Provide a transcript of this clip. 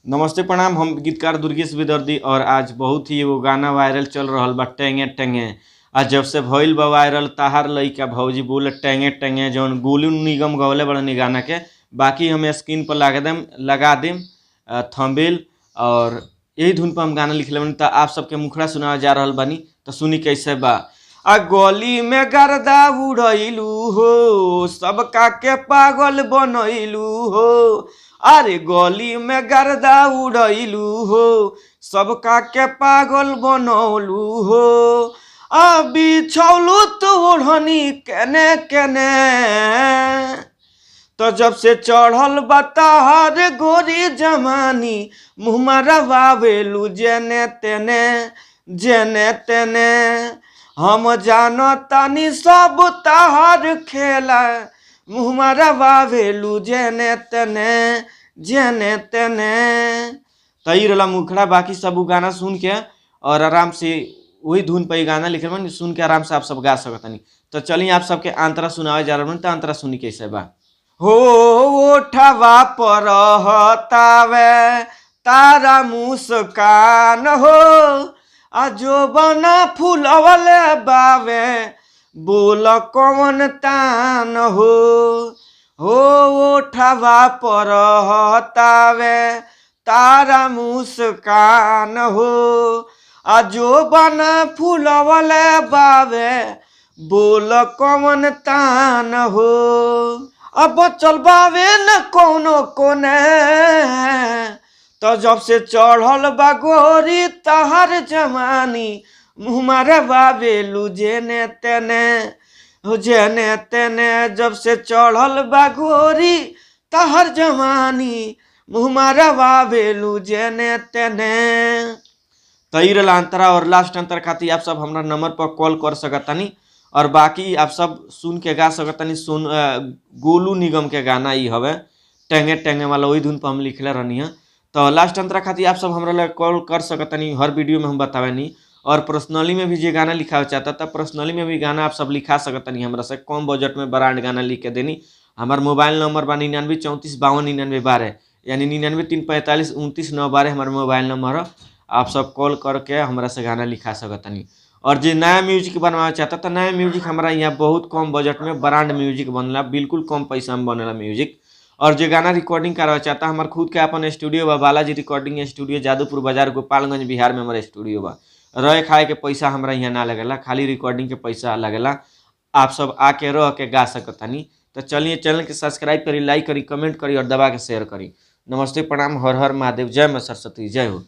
नमस्ते प्रणाम, हम गीतकार दुर्गेश विदर्दी और आज बहुत ही एगो गाना वायरल चल रहल बा टेंगे टेंगे। आ जब से भइल बा वायरल ताहार लइका भौजी बोले टेंगे टेंगे, जौन गोलू निगम गवले बड़न इ गाना के। बाकी हम स्क्रीन पर लगा देम थंबनेल और यही धुन पर हम गाना लिखले बानी। त आप सबके मुखड़ा सुनावे जा रहल बानी, त सुनी कैसे बा। आ गली में गर्दा उड़ैलू हो, सबका के पागल बनैलू हो। अरे गली में गर्दा उड़ैलू हो, सबका के पागल बनौलू हो। आ बिछौलू तो ओढ़नी केने केने, तो जब से चढ़ल बा तहार गोरी जमानी, मुँह मरवावेलू जेने तेने जेने तेने। हम जानतानी सब तहार खेला, मुँह मरवावेलू जेने तेने जेने तेने। त ई रहला मुखड़ा। बाकी सब उ गाना सुन के और आराम से वही धुन पर गाना लिखल बानी, सुन के आराम से आप सब गा सकतानी। तो चलिए आप सबके अंतरा सुनावे जा रहल बानी, त अंतरा सुनी कैसे बा। हो ओठवा पर रहतावे तारा मुस्कान हो, आ जो बना फूलवले बावे बोल कौन तान हो। हो ओठवा पर रहतावे तारा मुस्कान हो, आ जो बना फूलवले बावे बोल कौन तान हो। अब बचल बावे न कौनो कोने, तो जब से चढ़ल बा गोरी तहार जवानी, मुँह मरवावेलू जेने तेने हो जेने तेने। जब से चढ़ल बा गोरी तहार जवानी, मुँह मरवावेलू जेने तेने। त ई रहला अंतरा। और लास्ट अंतर खातिर आप सब हमरा नंबर पर कॉल कर सकतानी और बाकी आप सब सुन के गा सकतानी। सुन गोलू निगम के गाना ई हवे टेंगे टेंगे वाला, वही धुन पर हम लिखले रहनी है। तो लास्ट अंतरा खातिर आप सब हमरा लगे कॉल कर सकतानी, हर वीडियो में हम बतावेनी। और पर्सनली में भी जे गाना लिखावे चाहता त पर्सनली में भी गाना आप सब लिखा सकतानी हमरा से। कम बजट में ब्रांड गाना लिख के देनी। हमार मोबाइल नंबर बा 99 34 52 99 12, यानी 99 3 45 29 9 12 हमार मोबाइल नंबर है। आप सब कॉल करके हमरा से गाना लिखा सकतानी। और जे नया म्यूजिक बनवावे चाहता त नया म्यूजिक हमारा यहाँ बहुत कम बजट में ब्रांड म्यूजिक बनला, बिल्कुल कम पैसा में बनेला म्यूजिक। और जे गाना रिकॉर्डिंग करावे चाहता, हमार खुद के अपन स्टूडियो बा, बालाजी रिकॉर्डिंग स्टूडियो, जादूपुर बाजार, गोपालगंज, बिहार में हमारा स्टूडियो बा। रहे खाए के पैसा हमरा यहाँ ना लगेला, खाली रिकॉर्डिंग के पैसा लगेला। आप सब आके रह के गा सकतानी। तो चलिए चैनल के सब्सक्राइब करी, लाइक करी, कमेंट करी और दबा के शेयर करी। नमस्ते, प्रणाम, हर हर महादेव, जय माँ सरस्वती, जय हो।